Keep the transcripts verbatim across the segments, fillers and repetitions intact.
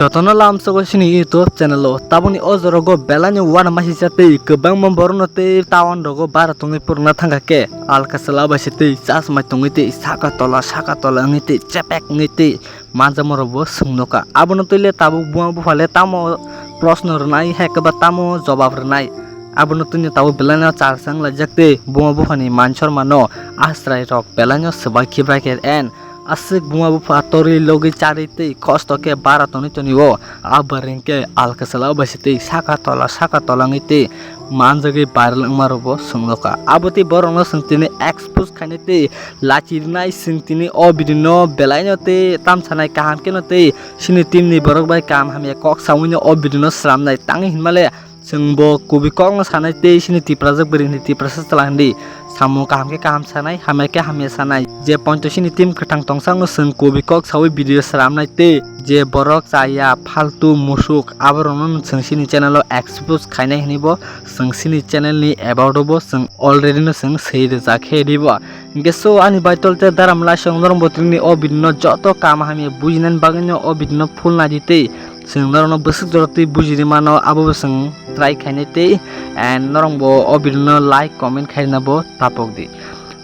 Jotono lamsogo chini YouTube channel o. Taboni o jorogo belaino uanama sisa tei kwbangma borokno tei town rogo bara tongwi purwngna thangkha khe, alka chwla bai se tei chasmai tongwi tei saka tola saka tola wngwi tei chepek wngwi tei manjakma rokbo swng nukha. Abono twi le tabuk buma bupha le tamo proshno rwnai hai khe ba tamo jobab rwnai? Abono twino tabuk belaino charsa wnglaijak tei buma buphani man sormano asrai rok belaino swbai khibrai khe en. Aswk buma bupha torwi logwi charwi tei kosto khe bara tongwi toni o. A bwrwi khe alka chwla bai se tei saka tola saka tola wngwi tei manjagwi viral wngma rokbo swng nukha. Abo tei borokno swng tini expose khainai tei lachi rwnai, swng tini o video no belaino tei tamsanai kaham kheno tei chini team ni borok bai kaham hamya kok sawino o video no swnamnai. Tangwi hinmale chwngbo kubui kokno sanai tei chini Tiprajak bwrwi hinwi Tiprasa chwla hinwi samung kaham khe kaham sanai, hamya khe hamya sanai. Je pointo chini team kwthang tongsakno chwng kubui kok sawi video swnamnai tei je borok chaya phaltu musuk aborokno chwng chini channel o expose khainai hinwi bo chwng chini channel ni about o bo chwng already no chwng swi rwjak khe ribo. Hingke so ani baitol te daram laisong norong bo tini o video no joto kam hamya bujinani bagwi no o video no full naidi tei chwng norok no bwswk jora twi bujiri mano abo bo chwng try khainai tei and norok bo o video no like comment khaina bo tapok di.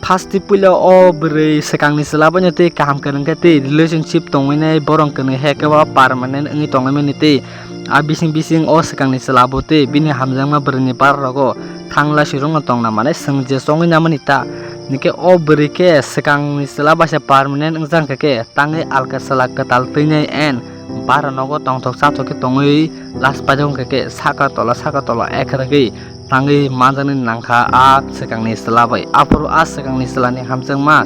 First twi puila o bwrwi swkang ni chwla bai no tei kaham kwrwng khe tei relationship tongwi nai borok kwrwng he khe bo permanent wngwi tongwi mani tei a bising bising o swkang ni chwla bo tei bini hamjakma bwrwi ni bara rogo thang laisirok no tongna mane chwng je chongwi namani ta. Hingke o bwrwi khe swkangni chwla bai se permanent wngjakha khe tangwi alka chwla kwtal twinai and bara nogo tongthok chathok khe tongwi last paithak wngkha khe saka tola saka tola ekha rwgwi tangwi manjaknai nangkha a swkangni chwla bai. Aphuru a swkangni chwlani hamjakma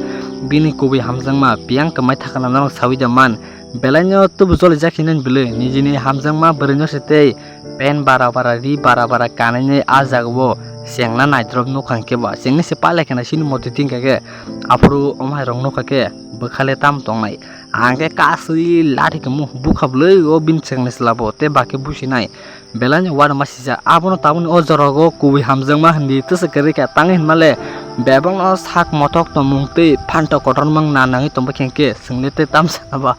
bini kubui hamjakma biyang kwmai thakana norok sawi da man. Belaino tubu jolijak hinani bwlwi nijini hamjakma bwrwino se tei pen bara bara ri bara bara kanani a jagao chengna naidrop nukha hwnkhe ba chengni se palai kheno chini motwi tingkha khe aphuru omo hai rok nukha khe bwkhale tam tongnai. Ang khe kasui lathi khe mu bukha bwlwi o bini chengni chwla bo tei bakhe businai. Belaino uanama sijak abono tabukni o jorogo kubui hamjakma hindi twswk kwrwi kha tangwi hinmale bebakno sak mothok tongmung tei phantok kotorma wngna nangwi tongbaikha hwnkhe chwngno tei tamsa ba.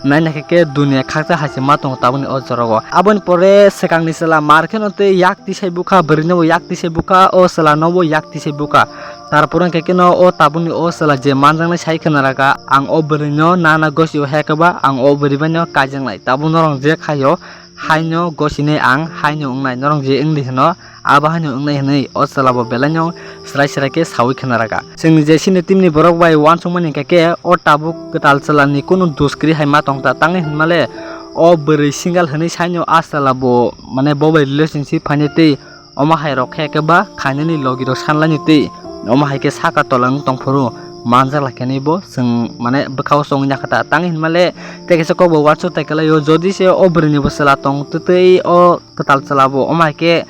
Naina khe khe dunia khaksa hai se ma tongo tabukni o jorogo. Aboni pore swkangni chwla mar kheno tei yak tisai bukha, bwrwino bo yak tisai bukha, o chwlano bo yak tisai bukha. Tarpore hwnkhe kheno o tabukni o chwla je manjaknai sai khwna rwkha, ang o bwrwino nana gosio hai khe ba ang o bwrwi baino kaijaknai. Tabuk norok je khaio, haino gosinai ang, haino wngnai, norok je wngdi hwno, abo haino wngnai hwnwi o chwla bo belaino swrai swrai khe saui khwna rwkha. Chwng je chini team ni borok bai uansukmani hwnkha khe o tabuk kwtal chwla ni kunu dos kwrwi hai ma tong ta, tangwi hinmale o bwrwi single hwnwi saino a chwla bo mane bo bai relationship phainai tei omo hai rok khe khe ba khainani logi rok sanlaini tei omo hai khe saka tola wng tongphuru manjak lai khe bo chwng mane bwkha o chongwi nakha ta, tangwi hinmale tei kaisa kok bo uansuk tai kwlai o, jodi se o bwrwi ni bo chwla tong tei o kwtal chwla bo omo hai khe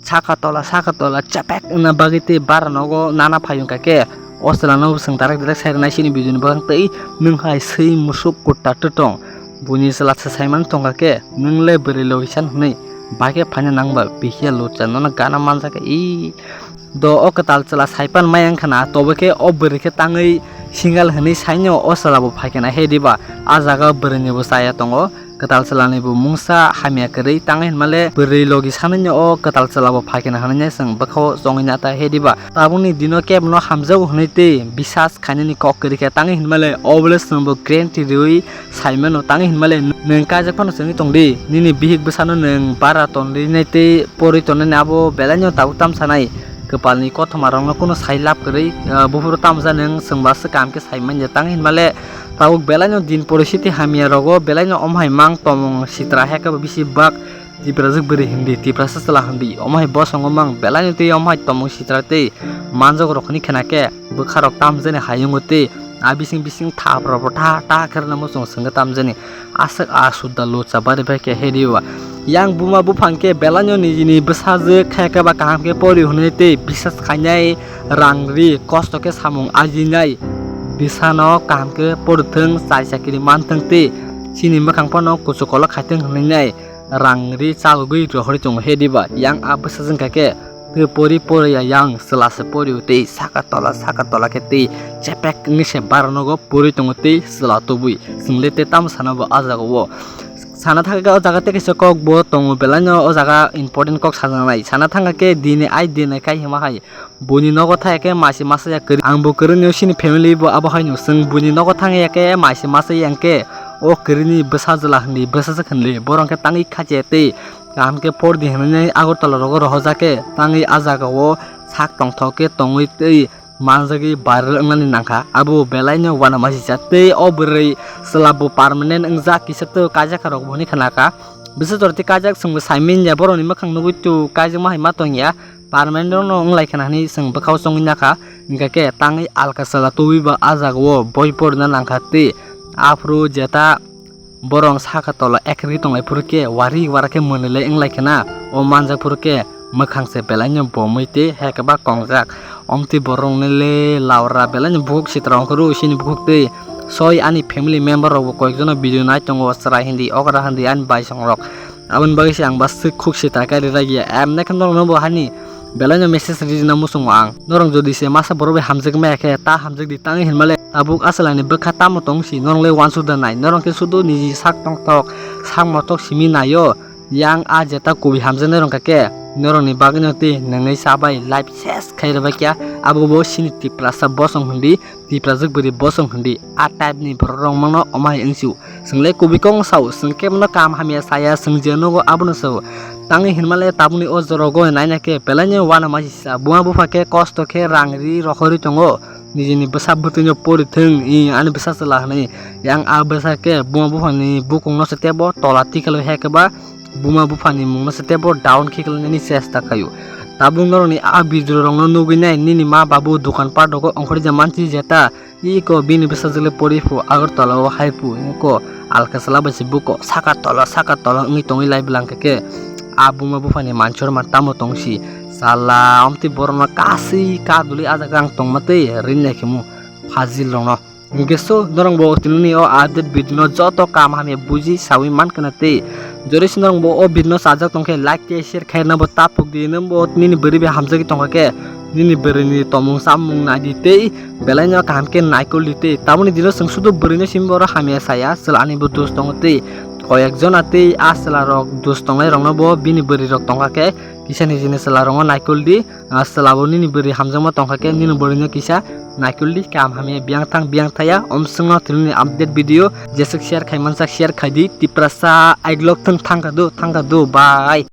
saka tola saka tola chepek wngna bagwi tei bara nogo nana phai wngkha khe o chwla no bo chwng direct direct sai rwnai chini video ni bwkhak tei nwng hai swi musuk kutta twtong buini chwla se sai man tongkha khe nwng le bwrwi logi san hwnwi bai khe phaina nang ba bihia lucha nono gana manjak khe i do o kwtal chwla sai pan mai wngkha na tobo khe o bwrwi khe tangwi single hwnwi saino o chwla bo phai khe na he diba a jaga bwrwi ni bo chaya tongo. Kwtal chwlani bo mungsa hamya kwrwi tangwi hinmale bwrwi logi sanwi o kwtal chwla bo phai khe na hinwi chwng bwkha o chongwi na ta he diba. Tabukni dino kebo no hamjago hinwi tei bisas khainani kok kwrwi khe tangwi hinmale o bole chwng bo guarantee riwi saimano tangwi hinmale nwng kaijak phano chwngwi tongdi nini bihik bwsano nwng bara tonwi nai tei porwi tonwi nai abo belaino tabuk tamsanai. Kwpalni kothoma rokno kunu sai lab kwrwi, ah, buphuru tamjani wng chwngba swkam khe sai manya tang hinmale tabuk belaino din poristiti hamya rogo belaino omo hai mang tomung sitra hai khe bo bisi bak Tiprajwk bwrwi hindi Tiprasa chwla hindi omo hai bosongo mang belaino tei omo hai tomung sitra tei manjak rok hwnwi khena khe bwkha rok tamjani hayungo tei a bising bising thap rok bo tha tha khe rwna muchung swngwi tamjani. Aswk a sudda lucha bari bai khe heri ba. Yang buma buphang khe belaino nijini bwsajwk khe khe ba kaham khe pori hwnwi tei bisas khainai rang ri kosto khe samung ajinai bwsano kaham khe pori thwng chai chakiri man thwng tei chini mwkhang phano kuchuk kolok khai thwng hwnwi nai rang ri chalogwi rohorwi tongo heri ba. Yang a bwsajwk kha khe Tei pori pori ya yang chwla se pori tei saka tola saka tola khe tei chepek wngwi se bara nogo pori tongo tei chwla tubui. Chwng le tei tamo sana bo ah jaga o. Sana thangkha khe o jaga tei kaisa kok bo tongo, belai no o jaga important kok sajaknai. Sana thangkha khe dini ai dini kai hima hai. Buini nogo thaya khe maisi masa ya kwrwi. Ang bo kwrwini o sini family bo abo hai no chwng buini nogo thangya khe maisi masa ya hwnkhe o kwrwini bwsa jwla hwnwi bwsajwk hwnwi borok khe tangwi khachiya tei kaham khe pordi hwnwi Agartala rogo rohorjak khe tangwi ah jaga o sak tongthok khe tongwi tei manjagwi viral wngnani nangkha. Abo belai no uanama sijak tei o bwrwi chwla bo permanent wngjak kisa tei kaijak kha rok bo hwnwi khnakha. Bwsa jora tei kaijak chwngbo saimanya borokni mwkhang nugwi tu kaijakma hai ma tongya. Permanent no wng lai khna hwnwi chwng bwkhao chongwi nakha, hwnkhe khe tangwi alka chwla tubui bo ah jaga o boi porina nangkha tei aphuru jeta borok saka tola ekrwi tonglai phuru khe wari wara khe mwnwi lai wng lai khna o manjak phuru khe mwkhang se belai no bomwi tei hekba kongjak. Omtwi borok ni le laura belai no bukhuk sitra ongkhorwi sini bukhuk tei soi ani family member rok bo koyek jono video nai tongo chwrai hindi okra hindi ani baisong rok. Aboni bagwi se ang bwswk khuk sitra khe rijak ya. Em, naikhe norokno bo hani belai no message rijina muchungo ang. Norok jodi se masa borok bai hamjak maya khe ta hamjak di tangwi hinmale tabuk ah chwla ni bwkha tamo tong si norok le uansuk da nai. Norok khe sudu niji sak tongthok sak mothok simi naio. Yang ah jeta kubui hamjaknai rok khe norokni bagwi no tei nwngnai cha bai life ses khai rwbaikya. Abo bo sini Tiprasa bosong hindi. Tiprajwk bwrwi bosong hindi, a type ni borok rok mano omo hai wngsu. Chwng le kubui kok wng sao, chwng kebono kaham hamya saya, chwng je nogo abono sao. Tangwi hinmale tabukni o jora o naina khe belai no uanama sisa. Buma bupha khe kosto khe rang ri rohorwi tongo. Nijini bwsa bwtwi no pori thwng, i ani bwsa chwla hwnwi. Yang a bwsa khe buma buphani bukung no se tebo tola tikalo he khe ba buma buphani mungno se tebo down khe khlainani chesta khaio. Tabuk norokni a video rokno nugwi nai nini ma babu dokan pat rogo ongkhorjak mansi jeta. Iko bini bwsajwk le pori phu Agartala o hai phu iko alka chwla bai se buko saka tola saka tola wngwi tongwi lai bwlang khe khe a buma buphani mansor ma tamo tong si sala omtwi borokno kasui kadulwi ah jaga ang tongma tei rinai khe mu phajil rokno. Hwnkhe so norok bo tinini o update video no joto kaham hamya buji sawi mankha na tei jori se norok bo o video no chajak tongkhe like tei share khaina bo ta pukdi, nwng bo nini bwrwi bai hamjagwi tongkha khe nini bwrwini tongmung chamung naidi tei belai no kaham khe naikol di tei tamoni dino chwng sudu bwrwino simi borok hamya saya chwla ani bo dos tongo tei koyek jona tei a chwla rok dos tongnai rokno bo bini bwrwi rok tongkha khe kisa nijini chwla rokno naikol di. Ah, chwla bo nini bwrwi hamjakma tongkha khe nini bwrwino kisa naikol di, kaham hamya biyang thang biyang thaya. Omswngno tini update video jeswk share khai mansak share khai di. Tiprasa aiglok thwng thangkha do thangkha do bye.